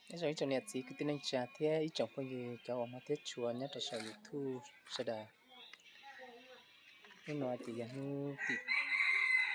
Nyob zoo ib tsoom niam txiv kwv tij neej tsa thiab ib tsoom phooj ywg cov uas hmov thiab tshua nyob rau saum YouTube sawv daws. Hnub no ces yog hnub tim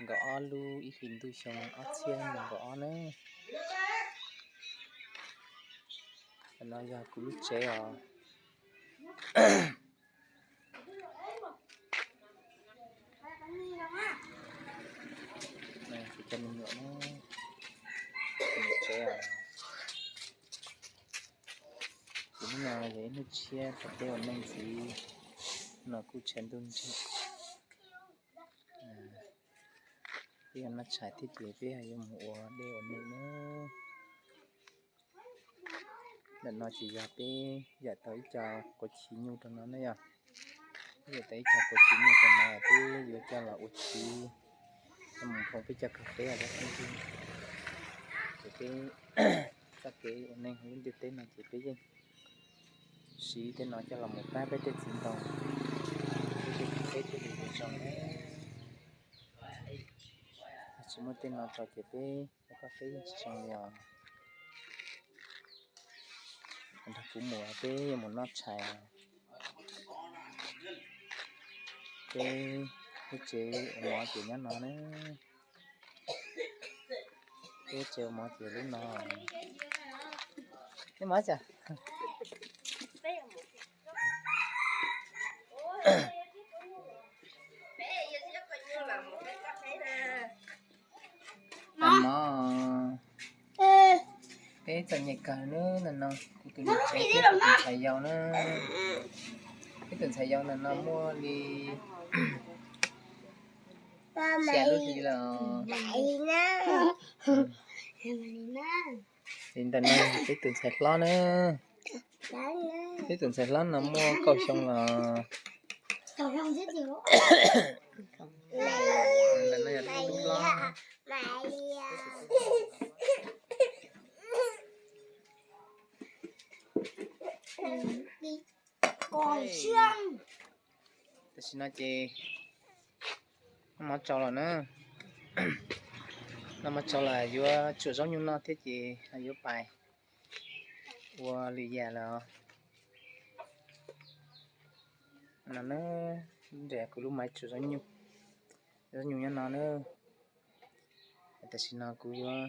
nkaum ob lub ib hlis ntuj xyoo ob txhiab nees nkaum ob na. Ntawm no yog kuv lub tsev os. Kuv cov me nyuam na, kuv lub tsev os. Ces hnub no yog ib hnub tshiab rau peb ua neej ntxiv, no kuj tshav ntuj nrig. Peb yog noj tshais thiab ces peb yuav mus ua dej ua neej na. Ntawm no ces yog peb yam tau ib co quav chiv nyuj rau no na yog. Peb yam tau ib co quav chiv nyuj rau no peb yuav coj los ua chiv, coj mus nphoo peb cov kas fes os. Ces peb txoj kev ua neej hauv lub ntiaj teb no ces peb yeej siv tej no coj los mus pab peb tej txiv ntoo, peb tej kas fes thiaj li zoo na. Yog tsis muaj tej no rau ces peb ua kas fes yeej tsis zoo li os. Nrog kuv mus peb yuav mus noj tshais. Peb lub tsev ua mov ces nyob no na. Peb tsev ua mov ces lub no. Neb mov cas? Mov. Peb txom nyem kawg na, ntawm no kuv tus niam tsev thiab kuv tus ntxhais yau na. Peb tus ntxhais yau ntawm no muaj li xya lub hli lawm. Li ntawm no peb tus ntxhais hlob na. Peb tus ntxhais hlob no muaj kaum xyoo los. Ntawm no yog tub hlob. Tam sim no ces noj mov tsau lawm na. Noj mov tsau lawm yuav tsuam zaub nyuj noj thiab ces yuav pais ua lwm yam lawm os. No na, nres kuv lub maiv tsuam zaub nyuj, zaub nyuj nyob no na. Tam sim no kuv yuav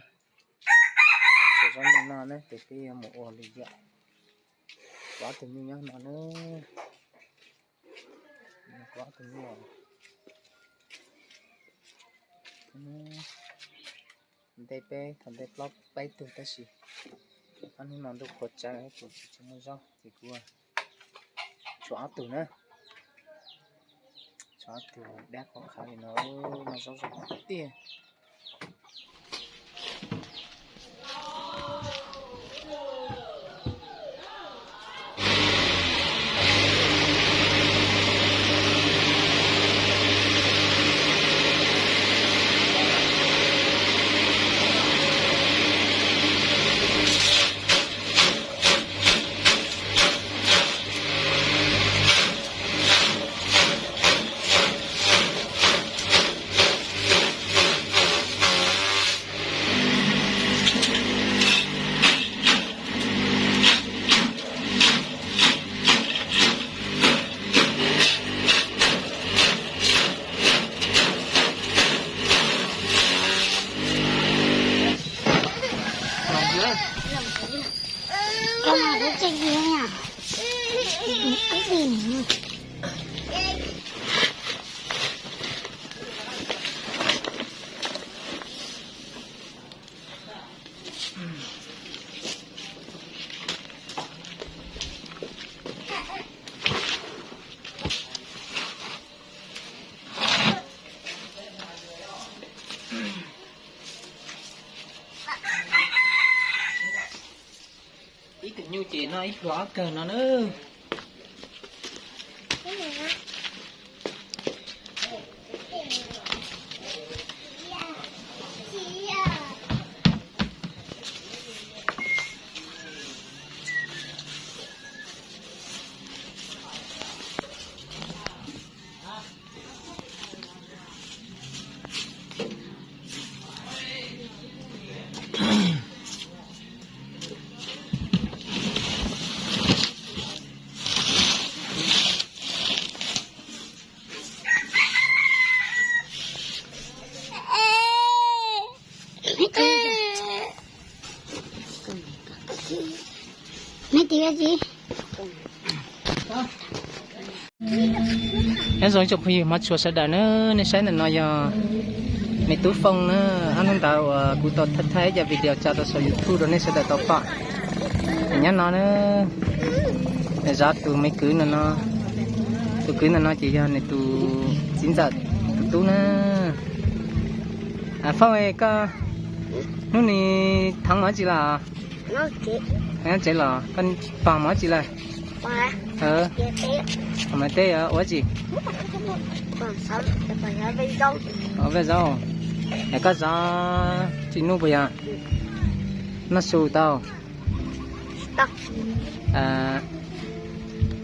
tsuam zaub nyuj noj na ces peb yuav mus ua lwm yam. Kuv ob tug nyuj nyob no na. Kuv ob tug nyuj. Ntej peb thaum ntej plaub peb tug tab sis ob hnub no ntuj qhuav tsawv ces tsis muaj zaub ces kuv tshuav ob tug na. Tshuav ob tug dab qhuav qhawv li no, muaj zaub zoo tiag. Ib tug nyuj ces noj ib pluag ob kawg no na. Nyob zoo tsoom phooj ywg hmov tshua sawv daws na, nej saib ntawm no yog me tub Fooj na. Ob hnub ntawd uas kuv tau thaij ib co video tso rau saum YouTube rau nej sawv daws tau pom. Nyob no na, zov tus me kwv no, tus kwv ntawm no ces yog nws tus txiv ntxawm tus tub na. Fooj, koj hnub no theev mov dab tsi los? Tsev los koj pom mov dab tsi lawm? Mas teb ua dab tsi? Ua zaub. Es koj zov txij hnub puas yog? Noj su tau?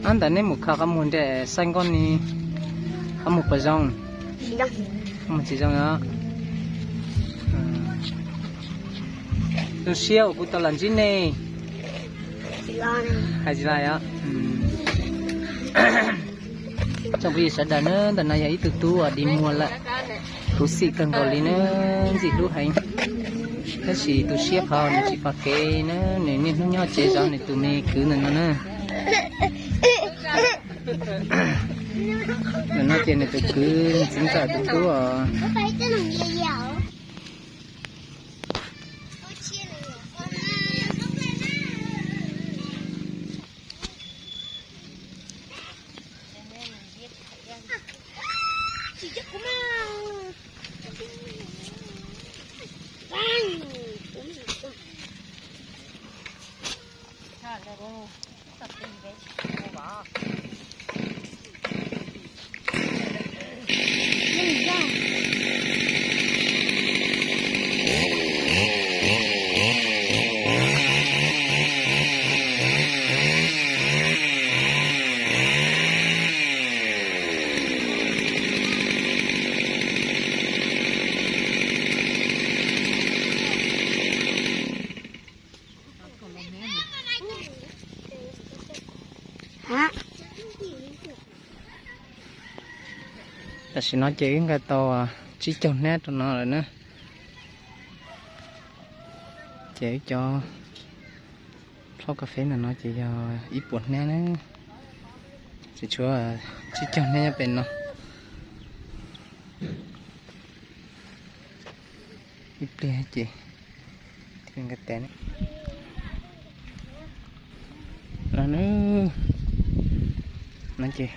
Ob ntawd neb mus kho qhov muag nram xaij nkoj ni, qhov muag puas zoo? Qhov muag tsis zoo os. Zoo siab uas kuv tau los ntsib nej. Hais tsis laj os. Tsoom phooj ywg sawv daws na, ntawm no yog ib tug tub uas dig muag lawm, khuv xim kawg nkaus li na, ntxim hlub heev. Tab sis tu siab qhov nws tsis pom kev na, nws niaj hnub nyob tsev zov nws tus me kwv ntawm no na. Ntawm no ces nws tus kwv txiv ntxawm tus tub os. Tam sim no ces wb nqa tau tsib caug hnab rau no lawm na. Ces wb cov plhaub kas fes ntawm no ces yog ib puas hnab na. Tseem tshuav tsib caug hnab nyob pem no. Ib pliag ces thiaj nqa tas. Los na, no ces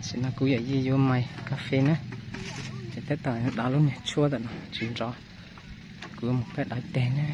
Tam sim no kuv yawm yij yuav mais kas fes na, ces tab tom dov lub niag tshuab ntawm no tsis nrov, kuv yuav mus pab dov teg na.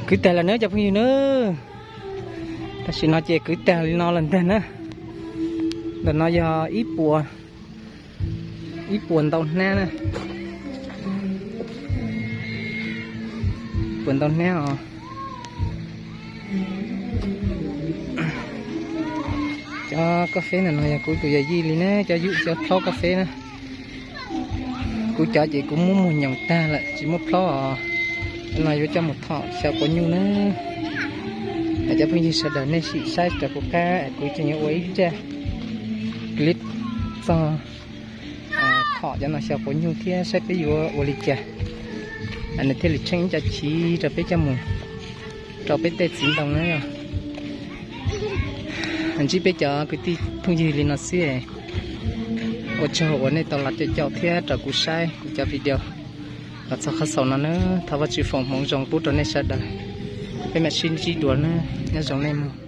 Kwv tag lawm na cov phooj ywg na. Tam sim no ces kwv tag li no lawm ntag na. Ntawm no yog ib puas, ib puas ntau hnab na. Puas ntau hnab os. Cov kas fes ntawm no yog kuv tus yawm yij li na, cov yub cov plhaub kas fes na. Kuv cov ces kuv muab muag nyoos tag lawm tsis muaj plhaub os. Cov no yuav coj mus thom xyaw quav nyuj na. Cov phooj ywg sawv daws nej sim saib rau kuv qab, kuv tseem yuav ua ib zaj clip txog thom cov no xyaw quav nyuj thiab saib peb yuav ua li cas, nws thiaj li tsheej ib co chiv rau peb coj mus rau peb tej txiv ntoo na yog. Ntsib peb cov kwv tij phooj ywg li no xwb. Ua tsaug uas nej tau los caum thiab rau kuv saib kuv cov video los txog qhov xaus no na. Thov Vajtswv foom hmoov zoo pub rau nej sawv daws. Peb mam sib ntsib dua na. Nyob zoo nej mog.